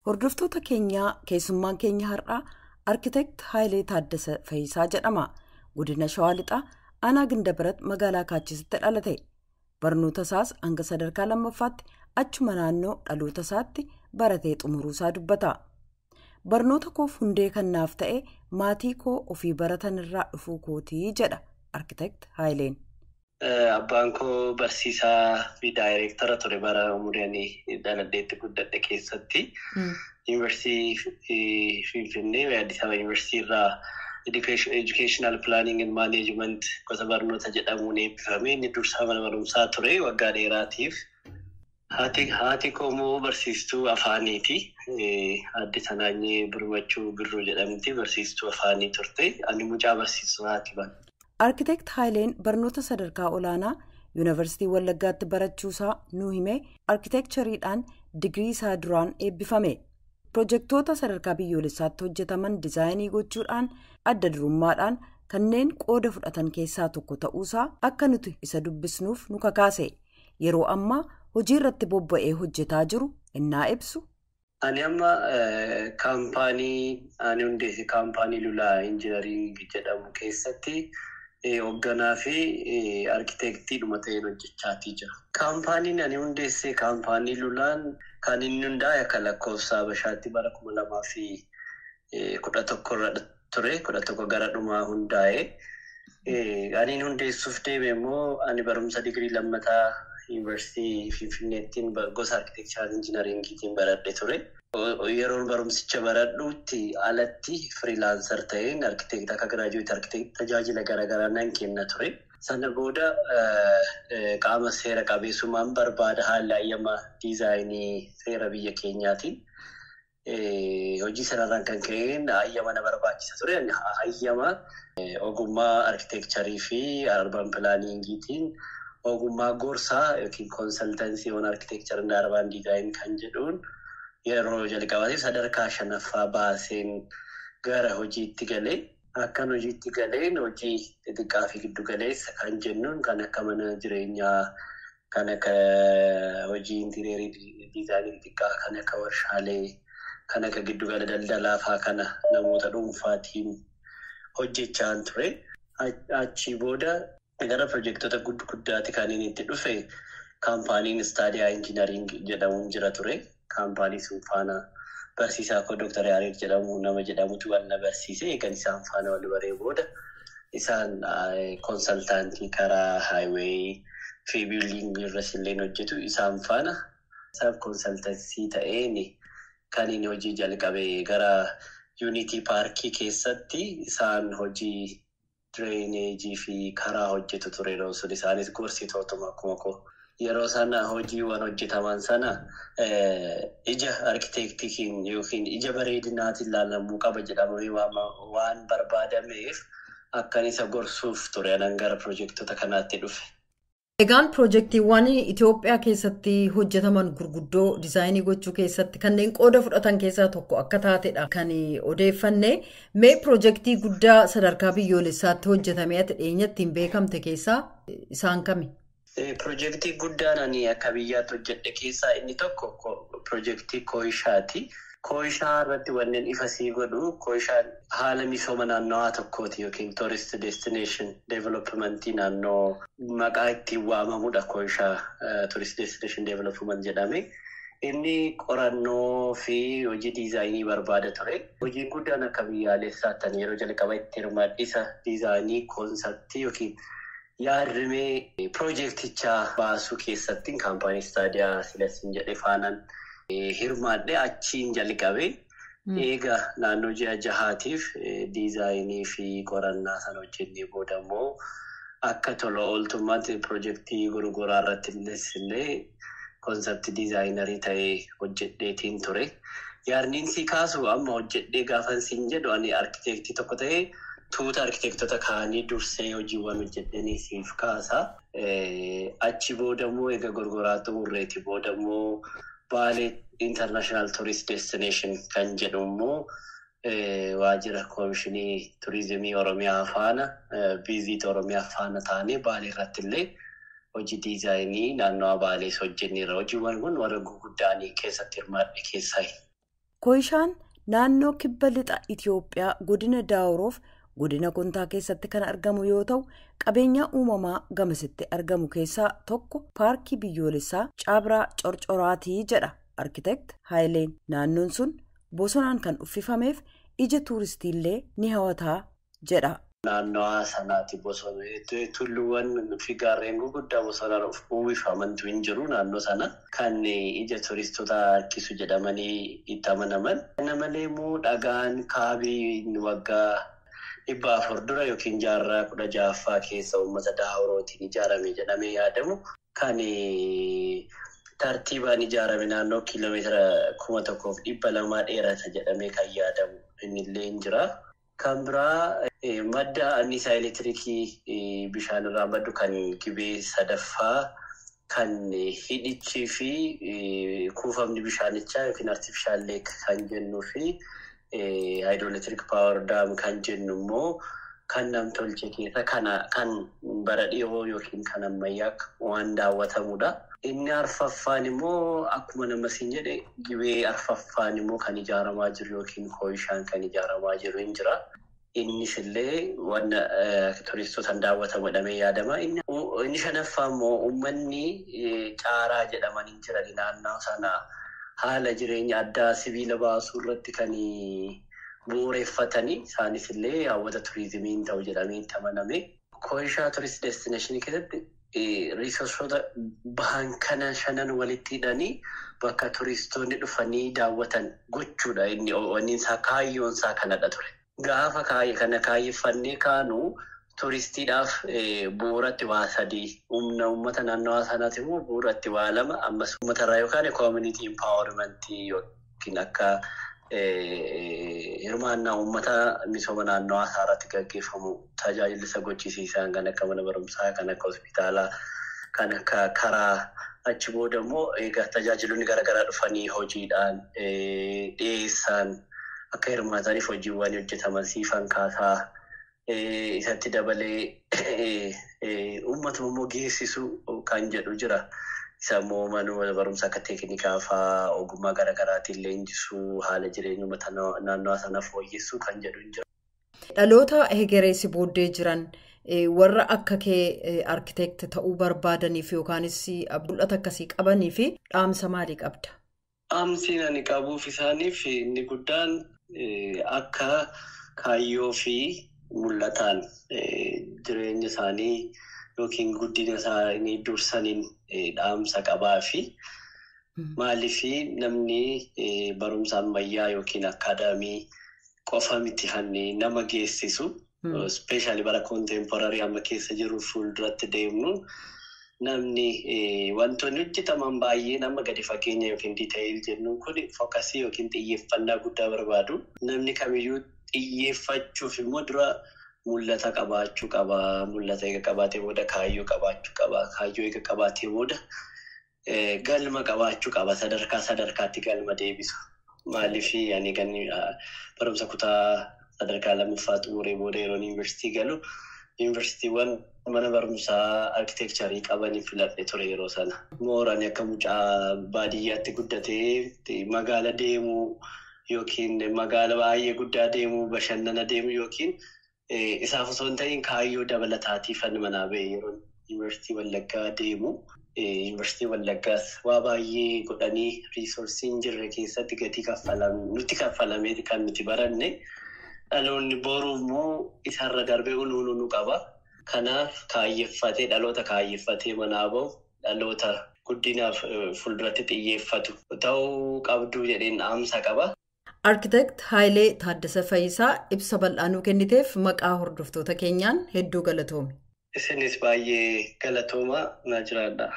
Hordoftoota keenyaa, keessummaan keenya har'aa Arkiteekt Hayilee Taaddasa Fayisaa jedhama. Godina Shawaa Lixaa, Aanaa Gindabarat, magaalaa Kaachisitti dhalate. Barnoota isaas hanga sadarkaa lammaffaatti achuma naannoo dhaloota isaatti baratee xumuruusaa dubbata. "Barnoota koof hundee kan naaf ta'e maatii koo ofii baratan irraa dhufuu kootii," jedha Arkiteekt Hayileen. Abbaan koo barsiisaa fi daayireektara ture bara umuriin dhaladheetti guddadhe keessatti. Yuunivarsiitii Finfinnee, Addis Ababa Yuunivarsiitii irraa Educational Planning and Management gosa barnoota jedhamuun eebbifame. Inni dursaa mana barumsaa ture waggaa dheeraatiif. Haati koo immoo barsiistuu afaaniiti. Aadde Sanaanyee Birmachuu Birruu jedhamti. Barsiistuu afaanii turte. Ani mucaa barsiistotaati. Arkiteekt Hayileen barnoota sadarkaa olaanaa Yuunivarsiitii Wallaggaatti barachuusaa nuu himee, arkitekchariidhaan digirii isaa duraan eebbifame. Pirojektoota sadarkaa biyyoolessaatti hojjetaman diizaayinii gochuudhaan adda durummaadhaan kanneen qooda fudhatan keessaa tokko ta'uusaa akka nuti isa dubbisnuuf nu kakaase. Yeroo ammaa hojii irratti bobba'ee hojjetaa jiru innaa ibsu. Ani amma kaampaanii ani hundeesse, kaampaanii Lulaa Engineering jedhamu keessatti hoogganaa fi arkiteektiidhuma ta'een hojjechaatii jira. Kaampaaniin ani hundeesse, kaampaanii Lulaan, kan inni hundaa'e akka lakkoofsa Habashaatti bara 2011 irra ture. 11 gara dhumaa hundaa'e. Ani hundeessuuf deeme immoo ani barumsa digirii lammataa Yuunivarsiitii Finfinneettiin gosa architectural engineeringiitiin baradhe ture. Yeroon barumsicha baradhutti alatti freelancer ta'een arkiteektii akka graduate architect tajaajila garaagaraa nan kenna ture. Sana booda qaama seera qabeessummaan barbaada haala ayyama diizaayinii seera biyya keenyaatiin. Hojii sanarraan kan ka'een ayyama na barbaachisa ture. Ayyama ogummaa arkitekcharii fi urban planningiitiin ogummaa gorsaa yookiin consultancy on architecture and urban design kan jedhuun yeroo jalqabaatiif sadarkaa shanaffaa baaseen gara hojiitti galee. Akkan hojiitti galeen hojii xixiqqaa fi giddu galeessa kan jennuun kan akka mana jireenyaa, kan akka hojii interior design xixiqqaa, kan akka warshaalee, kan akka giddugala daldalaa fa'aa kana namoota dhuunfaatiin hojjechaan ture. Achii booda gara pirojektoota gurguddaatti kan inni itti dhufe kaampaaniin Istaadiyaa Engineering jedhamuun jira ture. Kaampaanii sun faana barsiisaa koo Dooktar Yaareed jedhamu nama jedhamutu wal na barsiise. Eegan isaan faana wal baree booda isaan consultant karaa highway fi building irras illee hojjetu, isaan faana isaan consultancy ta'een kan inni hojii jalqabe. Gara Yuunitii Paarkii keessatti isaan hojii drainage fi karaa hojjetu ture yeroo sun, isaanis gorsitootuma akkuma koo. Yeroo sana hojiiwwan hojjetaman sana ija arkiteektiitiin yookiin ija bareedinaatiin ilaalamuu qaba jedhamanii waan barbaadameef akkan isa gorsuuf ture anan gara pirojektoota kanaatti dhufe. Egaan pirojektiiwwan Itoophiyaa keessatti hojjetaman gurguddoo diizaayinii gochuu keessatti kanneen qooda fudhatan keessaa tokko akka taatedha kan odeeffanne. Mee pirojektii guddaa sadarkaa biyyoolessaatti hojjetamee ati dhiyeenyatti hin beekamte keessaa isaan kami? Pirojektii guddaan ani akka biyyaatti hojjedhe keessaa inni tokko pirojektii Kooyishaati. Kooyishaa irratti wanneen ifa sii godhu, Kooyishaan haala misooma naannawaa tokkooti yookiin tourist destination developmentii naannoo maqaa ittiin waamamudha, Kooyishaa tourist destination development jedhame. Inni qorannoo fi hojii diizaayinii barbaada ture. Hojiin guddaan akka biyyaalessaatti yeroo jalqaba itti hirmaadhisa diizaayinii concept yookiin yaadrimee piroojeektichaa baasuu keessatti kaampaanii Istaadiyaa Silasin jedhe faanaan hirmaadhe, achiin jalqabe. Eega naannoo ji'a 6tiif diizaayinii fi qorannaa sana hojjennee booda immoo akka tola ooltummaatti piroojeektii gurguraa irratti illee concept designer ta'ee hojjedheetiin ture. Yaadniin si kaasu amma hojjedhee gaafan siin jedhu, ani arkiteektii tokko ta'ee tuuta arkiteektota kaanii dursee hojiiwwan hojjedhanii siif kaasa. Achi booda immoo egaa Gorgoraa xumurreeti booda immoo Baalee International Tourist Destination kan jedhu immoo waajjira Koomishinii Turizimii Oromiyaa faana, Visit Oromiyaa faana taanee Baalee irratti illee hojii diizaayinii naannawaa Baalees hojjenneerra. Hojiiwwan kun warra gurguddaanii keessatti hirmaadhe keessaa. Kooyishaan naannoo kibba lixa Itiyoophiyaa godina Daawuroof godina Kontaa keessatti kan argamu yoo ta'u, qabeenya uumamaa gamasitti argamu keessaa tokko paarkii biyyoolessaa Caabraa Corcoraatii jedha Arkiteekt Haayileen. Naannoon sun bosonaan kan uffifameef ija tuuristiillee ni hawataa jedha. Naannawaa sanaatti bosona tulluuwwan fi gaarreen gurguddaa bosonaan uwwifamantu hin jiru naannoo sana kan ija turistoota harkisu jedhamanii itti amanaman. Kana malee immoo dhagaan kaabii waggaa 400 dura yookiin jaarraa 16ffaa keessa uummata Daawurootiin ijaarame jedhamee yaadamu kan tartiibaan ijaarame naannoo kiiloomeetira 1200 dheerata jedhamee kan yaadamu innillee hin jira. Kan biraa madda anniisaa elektiriikii bishaan irraa maddu kan Gibee sadaffaa kan hidhichii fi kuufamni bishaanichaa yookiin artificial lake kan jennuu fi hydroelectric power dam kan jennu immoo kan namtolchee keessa kan bara dhiyoo yookiin kan ammayyaa waan daawwatamudha. Inni arfaffaan immoo akkuma nama siin jedhe Gibee arfaffaan immoo kan ijaaramaa jiru yookiin Kooyishaan kan ijaaramaa jiru hin jira. Innis illee waan turistootaan daawwatamu jedhamee yaadama. Inni shanaffaa immoo uummanni caaraa jedhaman hin jiran naannoo sana haala jireenya addaa sibiila baasuu irratti kan bu'uureffatanii isaanis illee hawwata turizimii hin ta'u jedhamee itti amaname. Kooyishaa turist destineeshinii keessatti riisorsoota bahan kana shanan walitti hidhanii bakka turistoonni dhufanii daawwatan gochuudha. Inni isaa kaayyoon isaa kanadha ture. Gaafa kana kaayyeffannee kaanu turistiidhaaf bu'uuratti waa sadii humna uummata naannawaa sanaati immoo bu'uuratti waa lama ammas uummatarraa yookaan community empowerment yookiin akka hirmaannaa uummata misooma naannawaa isaa irratti gaggeeffamu tajaajila isa gochisiisan kan akka mana barumsaa, kan akka hospitaalaa, kan akka karaa achi booda immoo egaa tajaajiloonni garaagaraa dhufanii hojiidhaan dhiyeessaan akka hirmaataniif hojiiwwan hojjetaman siifan kaasaa isatti dabalee uummatuma immoo geessisu kan jedhu jira. Isa immoo mana barumsaa akka teeknikaa fa'aa ogummaa garaagaraatiin leenjisuu haala jireenya uummata naannawaa sanaa fooyyessuu kan jedhu hin jira. Dhaloota hegereessi booddee jiran warra akka kee arkiteekti ta'uu barbaadaniif yookaanis mul'ata akkasii qabanii fi dhaamsa maalii qabda? Dhaamsi ani qabuuf isaaniif inni guddaan akka kaayyoo fi mul'ataan jireenya isaanii yookiin guddina isaanii dursaniin dhaamsa qabaa fi maaliif namni barumsa ammayyaa yookiin akaadaamii qofa miti kan nama geessisu. Ispeeshaalii bara koontemporarii amma keessa jiru fuulduratti deemnu namni wantoonni hojjetaman baay'een amma gadi fageenya yookiin diiteeyil jennuun kun fookasii yookiin xiyyeeffannaa guddaa barbaadu. Namni kamiyyuu xiyyeeffachuuf immoo dura mul'ata qabaachuu qaba. Mul'ata eega qabaatee booda kaayyoo qabaachuu qaba. Kaayyoo eega qabaatee booda galma qabaachuu qaba. Sadarkaa sadarkaatti galma deebisu. Maaliif ani kan barumsa kutaa sadarkaa lammaffaa xumuree booda yeroo yuunivarsiitii galu yuunivarsiitiiwwan mana barumsaa arkiteekcharii qabanii filadhe ture yeroo sana. Mooraan akka mucaa baadiyyaatti guddatee magaala deemuu yookiin magaala baay'ee guddaa deemuu bashannana deemuu yookiin isaaf osoo hin ta'in kaayyoo dabalataatiif ani manaa ba'e yeroo yuunivarsiitii Wallaggaa deemu. Yuunivarsiitii Wallaggaas waa baay'ee godhanii riisorsiin jirre keessatti gatii nutti kaffalameeti kan nuti baranne. Dhaloonni boruu immoo isarra darbee unuunuu nu qaba. Kanaaf kaayyeffatee dhaloota kaayyeffatee manaa bahu dhaloota guddinaaf fuulduratti xiyyeeffatu ta'uu qabdu jedheen dhaamsa qaba. Arkiteekt Haayilee Taaddasa Fayisaa ibsa bal'aa nuu kenniteef maqaa hordoftoota keenyaan hedduu galatoomi. Isinis baay'ee galatooma na jiraadha.